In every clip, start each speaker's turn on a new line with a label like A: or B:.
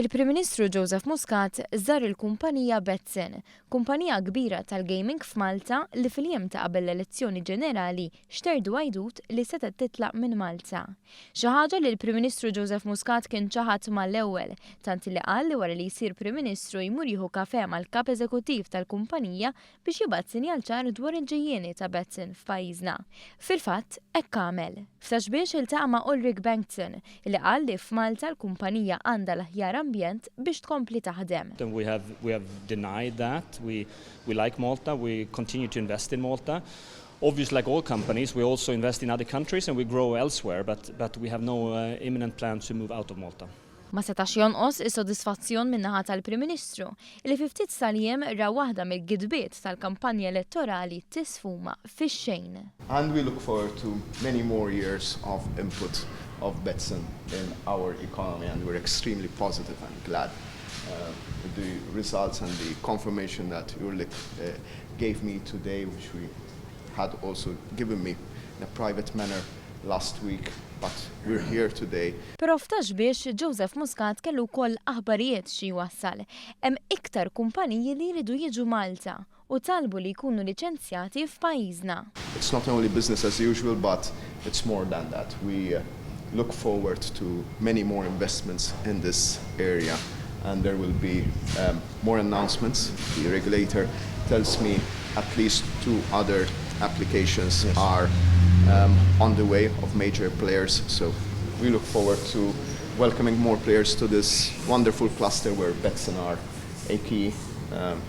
A: Il-Prim Ministru Joseph Muscat żar il-kumpanija Betsson, kumpanija kbira tal-gaming f'Malta li fil-jiem ta' qabel l-elezzjoni ġenerali xterdu għajdut li setgħet titlaq minn Malta. Xi ħaġa li l-Prim Ministru Joseph Muscat kien ċaħad mal-ewwel, tant li qal li wara li jsir Prim Ministru jmur jieħu kafè mal-kap eżekuttiv tal-kumpanija biex jibgħat sinjal ċar dwar il-ġejjieni ta' Betsson f'pajjiżna. Fil-fatt, hekk għamel. F'Ta' Xbiex iltaqa' ma' Ulrik Bengtsson, li qal li f'Malta l-kumpanija għandha l-aħjar ambjent biex tkompli taħdem.
B: And we have denied that. We like Malta, we continue to invest in Malta. Obviously, like all companies, we also invest in other countries and we grow elsewhere, but we have no imminent plans to move out of Malta.
A: Ma setax jonqos is-sodisfazzjon min-naħa tal-Prim Ministru li fi ftit tal-jiem ra waħda mill-gidbiet tal-kampanja elettorali tisfuma fix-xejn.
C: And we look forward to many more years of input of Betsson in our economy, and we're extremely positive and glad with the results and the confirmation that Ulrik gave me today, which we had also given me in a private manner last week, but we're here today.
A: Però f'Ta' Xbiex Joseph Muscat kellu wkoll aħbarijiet xi jwassal. Hemm iktar kumpaniji li jridu jiġu Malta u talbu li jkunu liċenzjati f'pajjiżna.
C: It's not only business as usual, but it's more than that. We look forward to many more investments in this area, and there will be more announcements. The regulator tells me at least two other applications are on the way of major players. So we look forward to welcoming more players to this wonderful cluster where Betsson are a key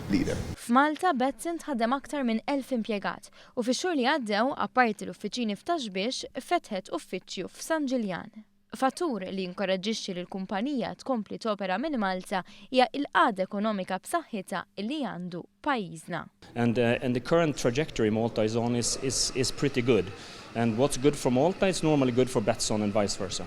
C: leader.
A: F'Malta Betsson tħaddem aktar minn 1000 impjegat u fix-xhur li għaddew, apparti l-uffiċini f'Ta' Xbiex, fetħet uffiċċju f'San Ġiljan. Fattur li jinkoraġġixxi lil kumpanija tkompli topera minn Malta hija il-qagħda ekonomika b'saħħitha li għandu pajjiżna.
B: And the current trajectory Malta is on is pretty good. And what's good for Malta is normally good for Betsson and vice versa.